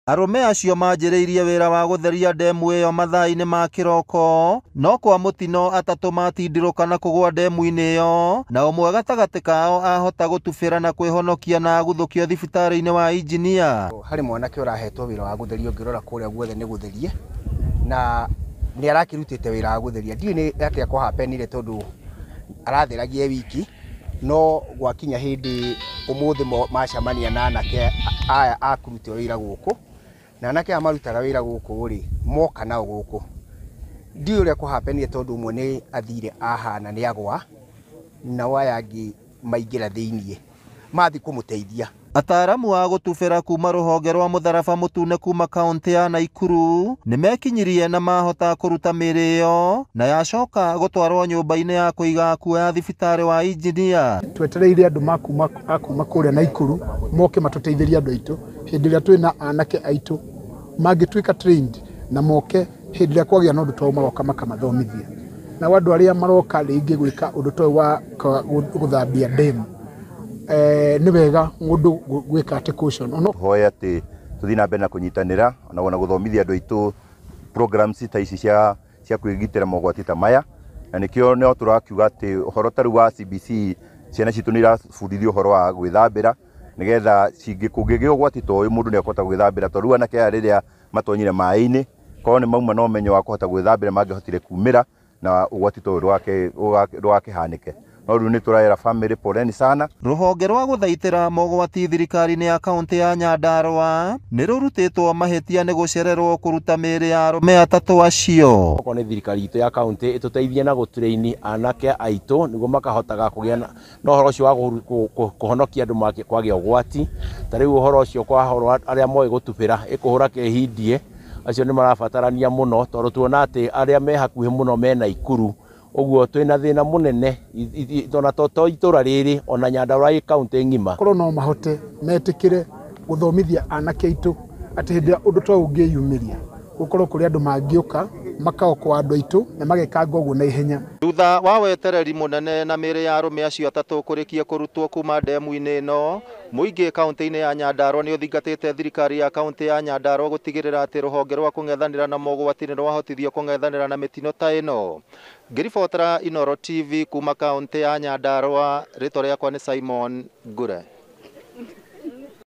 Arũme acio manjĩrĩirie wĩra wa gũtheria ndemu ĩyo mathaa-inĩ ma kĩroko, no kwa mũtino atatũ matindirũka na kũgũa ndemu-inĩ ĩyo, na ũmwe gatagatĩ kao ahota gũtubĩra na kwĩhonokia na aguthũkio thibitarĩ-inĩ wa Injinia. Harĩ mwanake ũrahetwo wĩra wa gũtheria, ũngĩrora kũrĩa guothe nĩ gũtherie, na nĩ arakĩrutĩte wĩra wa gũtheria. Ndiũĩ nĩ atĩa kwahapenire tondũ aratheragia e wiki, no gwakinya hĩndĩ ũmũthĩ macemania na anake aya a kũruta wĩra gũkũ, na anake aya marutaga wĩra gũkũ rĩ, moka nao gũkũ. Ndiũĩ ũrĩa kwahapenire tondũ ũmwe nĩ athire ahana nĩ agwa, nao aya angĩ maingĩra thĩiniĩ mathiĩ kũmũteithia. Ataaramu a gũtubĩra kuma rũhonge rwa mũtharaba mũtune kuma kaũntĩ ya Naikuru nĩmekinyirie na mahota kũruta mĩĩrĩ ĩyo na yacoka gũtwarwo nyũmba-inĩ ya kũiga akuũ ya thibitarĩ wa Injinia. Twetereire andũ a kuma kũrĩa Naikuru moke matũteithĩrie andũ aitũ hĩndĩ ĩrĩa twĩna anake aitũ mangĩtuĩka trained na moke hĩndĩ ĩrĩa kwagĩa na ũndũ ta ũyũ magoka makamathomithia. Nao andũ arĩa maroka rĩngĩ gwĩka ũndũ ta ũyũ wa gũthambia ndemu, nĩ wega mũndũ gwĩka atĩ caution. Tũhoe atĩ tũthiĩ na mbere na kũnyitanĩra ona gũthomithia andũ aitũ programs ta ici cia kwĩgitĩra mogwati ta maya, na nĩkĩo no tũrakiuga atĩ ũhoro ta rĩu wa CBC, ciana citũ nĩ irabundithio ũhoro wa gwĩthambĩra nĩgetha kũngĩgĩa ũgwati ta ũyũ mũndũ nĩ akũhota gwĩthambĩra, tondũ rĩu anake aya rĩrĩa matonyire maĩ-inĩ korwo nĩ mauma na ũmenyo wa kũhota gwĩthambĩra mangĩahotire kumĩra na ũgwati ta ũyũ ndũgakĩhanĩke. No rĩu nĩ tũraera family poleni sana. Rũhonge rwa gũthaitĩra mogwati thirikari-inĩ ya kaũntĩ ya Nyandarũa nĩ rũrutĩtwo mahĩtia nĩ gũcererwo kũruta mĩĩrĩ ya arũme atatũ acio. Okorwo nĩ thirikari itũ ya kaũntĩ ĩtũteithie na gũtrain anake aitũ nĩguo makahotaga kũgĩa na ũhoro ũcio wa kũhonokia andũ kwagĩa ũgwati. Ta rĩu ũhoro ũcio kwa ũhoro arĩa moĩ gũtubĩra ĩkũhũra kĩhindie, acio nĩ marabatarania mũno tondũ tuona atĩ arĩa me hakuhĩ mũno me Naikuru, ũguo twĩna thĩna mũnene ona to itũra rĩrĩ ona Nyandarũa ĩ kaũntĩ ng'ima. Korwo no mahote metĩkĩre gũthomithia anake aitũ atĩ hĩndĩ ĩrĩa ũndũ ta ũyũ ũngĩyumĩria gũkorwo kũrĩ andũ mangĩũka makaokoa andũ aitũ na magekanga ũguo na ihenya. Thutha wa wetereri mũnene na mĩĩrĩ ya arũme acio atatũ kũrĩkia kũrutwo kuma ndemu-inĩ ĩno, mũingĩ kaũntĩ-inĩ ya Nyandarũa nĩ ũthingatĩte thirikari ya kaũntĩ ya Nyandarũa gũtigĩrĩra atĩ rũhonge rwa kũng'ethanĩra na mogwati nĩ rwahotithio kũng'ethanĩra na mĩtino ta ĩno. Ngĩribotera Inooro TV kuma kaũntĩ ya Nyandarũa, rĩtwa rĩakwa nĩ Simon Ngure.